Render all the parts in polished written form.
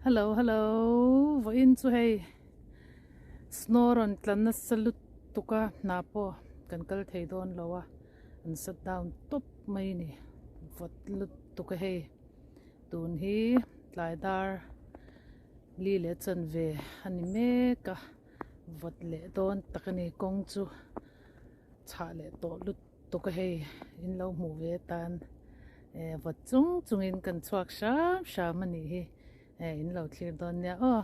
Hello hello vawiin chu hei snow rawn tla nasa lutuk a hna pawh kan kal thei dawn lo a an shut down tawp mai a ni vawt lutuk a hei tun hi tlai dar li leh chanve a ni mek a vawt leh dawn tak a ni kawng chu chhah leh tawh lutuk. Tuk a hei in lo hmuh ve atan eh vawt chung chungin kan chhuak hram hram a nih hi eh in lo thlir dawn nia aw.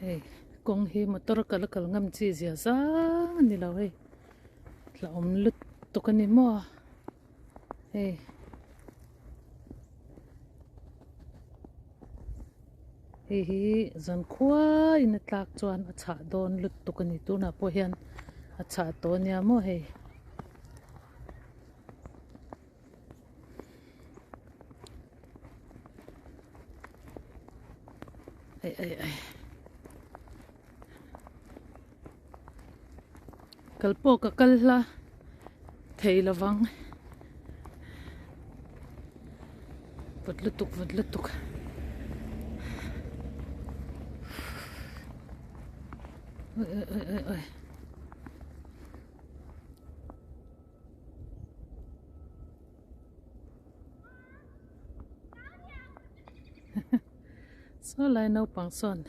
Hei kawng hi motor kal a kal ngam chi zia zang a ni lo hei hlauhawm lutuk a ni maw hei. Hei hi zan khuaiin a tlak chuan a chhah dawn lutuk a ni tunah pawh hian a chhah tawh a nia maw hei. Ai ai ai kal pawh ka kal hla thei lovang vawt lutuk vawt lutuk oi oi oi oi oi. Saw lai naupang sawn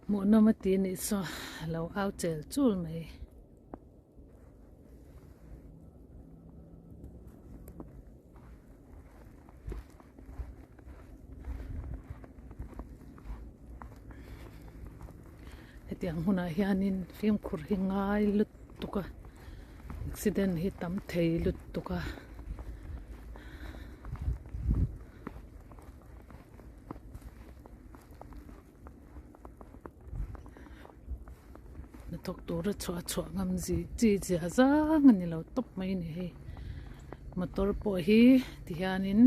hmuhnawm a ti anih saw a lo au chel chul mai. Hetiang hunah hianin fimkhur hi ngai lutuk a accident hi tam thei lutuk a. Hnathawk tura chhuah chhuah ngam zi chi zia zang a ni lo tawp mai a ni hei motor pawh hi ti hianin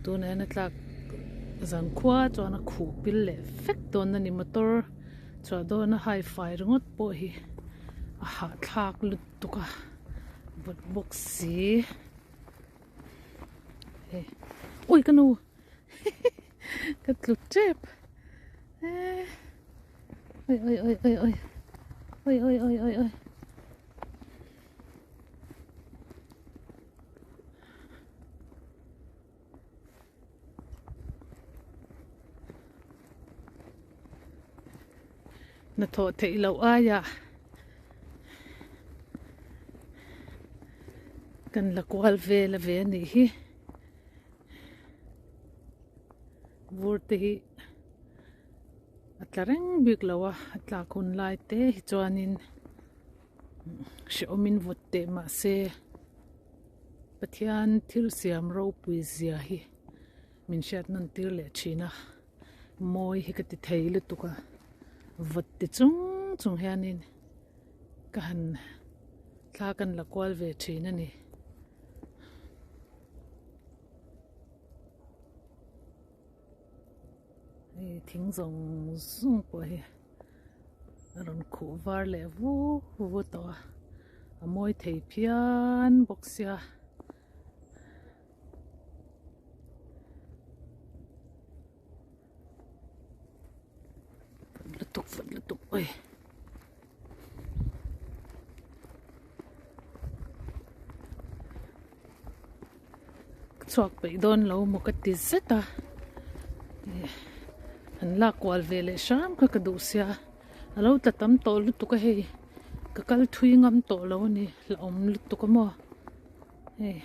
tunah hian a tlak zan khua chuan a khuh pil leh vek dawn a ni motor chhuah dawn a hai fai ringawt pawh hi a hahthlak lutuk a vawt bawk si hei ui ka nu. Ka tlu tep eh oi oi oi oi oi oi oi oi oi oi hnathawh theih loh aiah kan la kual vel a ve a nih hi. Vur te hi a tla reng bik lo a a tlak hun lai te hi chuanin hrehawmin vawt teh mahse Pathian thil siam ropui zia hi min hriat nawn tir leh thin a mawi hi ka ti thei lutuk a vawt ti chung chung hianin ka han thla kan la kual ve thin a ni. Hei thing zawng zawng pawh hi a rawn khuh var leh vu vu tawh a a mawi thei phian bawk sia. Lutuk vawt lutuk oi. Chhuak peih dawn lo maw ka ti zet a an lak kual ve leh hram kha ka duh sia a lo tla tam tawh lutuk a hei ka kal thui ngam tawh lo a ni hlauhawm lutuk a maw hei.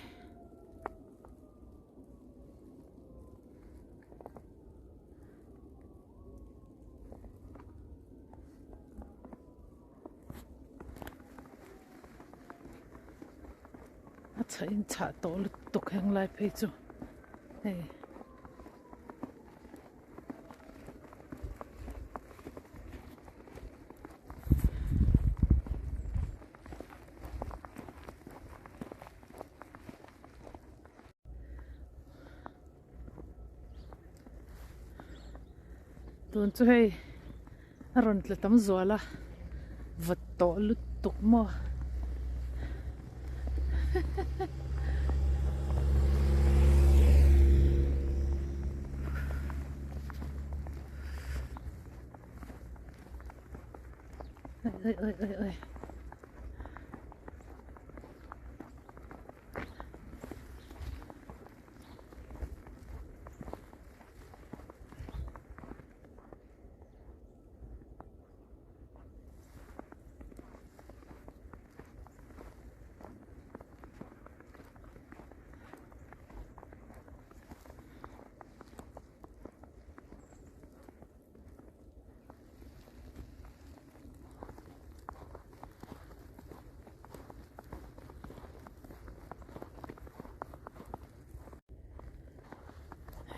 A chhah in chhah tawh lutuk heng lai phei chu hei. Tun chu hei a rawn tla tam zual a, vawt tawh lutuk maw. Oi oi oi oi.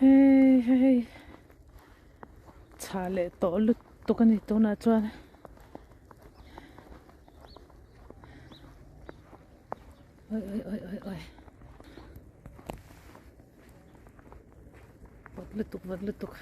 Hei hei chhah leh tawh lutuk a ni tunah chuan oi oi oi oi oi vawt lutuk vawt lutuk.